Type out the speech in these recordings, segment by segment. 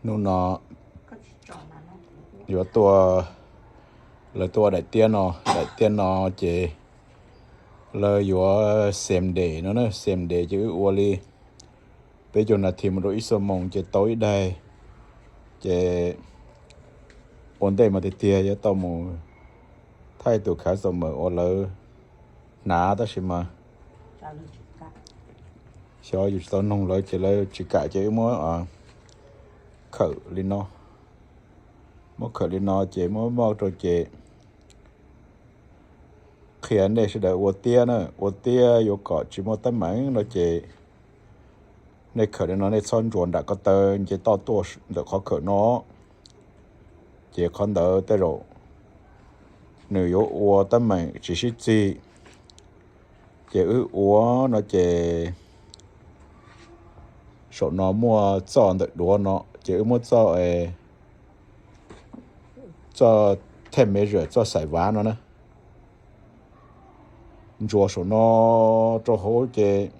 Hnub no yuav tuaj, lawv tuaj daim tiab no, daim tiab no ces lawv yuav same day no na, same day ces wb ua li peb caug nas this mus rau ib xuab moos ces tau ib daig. Ces ua ntej mas tiag tiag yuav tau mus thaij tus customer uas lawv hnav tab sis mas xyov yus tsis tau noog lawv ces lawv tsis kam ces wb muab khawm li no, muab khawm li no ces muab moj rau ces qhia nej sawv daws ua tiab na, ua tiab yuav kom tsis muaj teeb meem no ces nej khawm li no nej txhob ntsuas nram ko taw nce toj tuaj ntawm qhov khawm no. Ces qhov ntawd tej zaum nws yuav ua teeb meem tsis sib txig. Ces wb ua no ces saum no muaj txoj ntawm duav no ces wb muab txoj, txoj tape measure, txoj xaim vav no na, ntsuas saum no rau hauv ces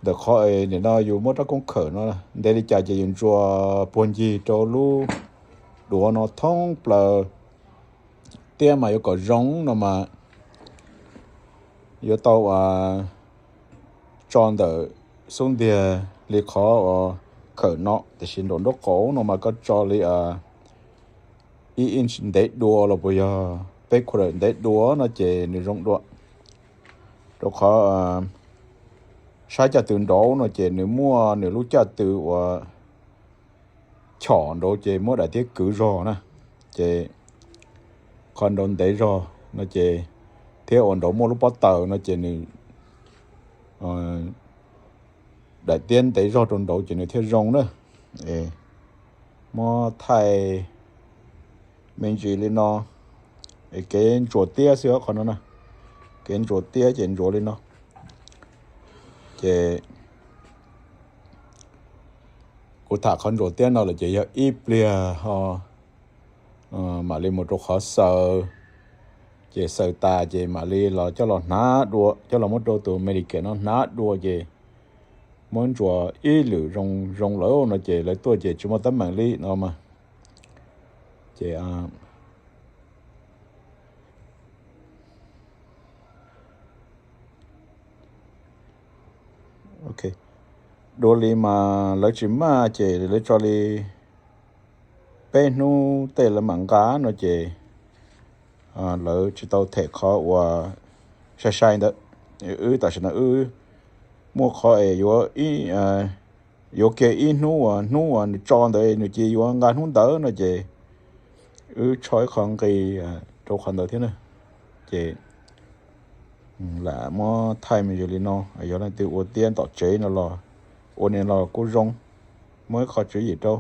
ntawm qhov nim no yus muab rab koob khawm no ntev li cas ces yus ntsuas puag ncig rau lub duav no thoob plaws. Tiab mas yuav kom zoo no mas yuav tau tso ntawm xub ntiag li qhov uas khawm no, tiam sis nraum nraub qaum no mas koj tso li ib inch ntev dua los puas yog peb quarter ntev dua no ces nws zoo dua. Rau qhov sab caj tw nraud no ces nws muaj nws lub caj tw uas chom nraud ces muab daim tiab kwv zog na, ces qhov nraud ntev zog no ces thiab uas nraud muaj lub pob taws no ces nws daim tiab ntev zog rau nraud ces nws thiaj zoo na. Muab thaij me ntsis li no, kev ntsuas tiab xwb qhov no na, kev ntsuas tiab ces ntsuas li no. Ces kuv tham qhov ntsuas tiab no lawm ces yog ib pliag ho mam li mus rau qhov xaws, ces xaws tas ces mam li los coj los hnav dua, coj los muab rau tus Medicaid no hnav dua ces muab ntsuas ib lwm zoo zoo lawm no ces lawv tuaj ces tsis muaj teeb meem li no mas. Ces dua li mas lawv tsis maj ces lawv tso li peb hnub tej lawv mam nqa no ces lawv tsis tau them qhov uas sai sai ntawd. Wb tam sim no wb muaj qhov es yuav kiag ib hnub uas hnub uas nws tso ntawd nws cia yuav nqa hnub ntawd no ces wb tso ib qho nqi rau qhov ntawd thiab na. Ces lam muab thaij me ntsis li no, yog leej twg ua tiab tom tsev no los ua li no los kuj zoo, muaj ib qho tswv yim rau.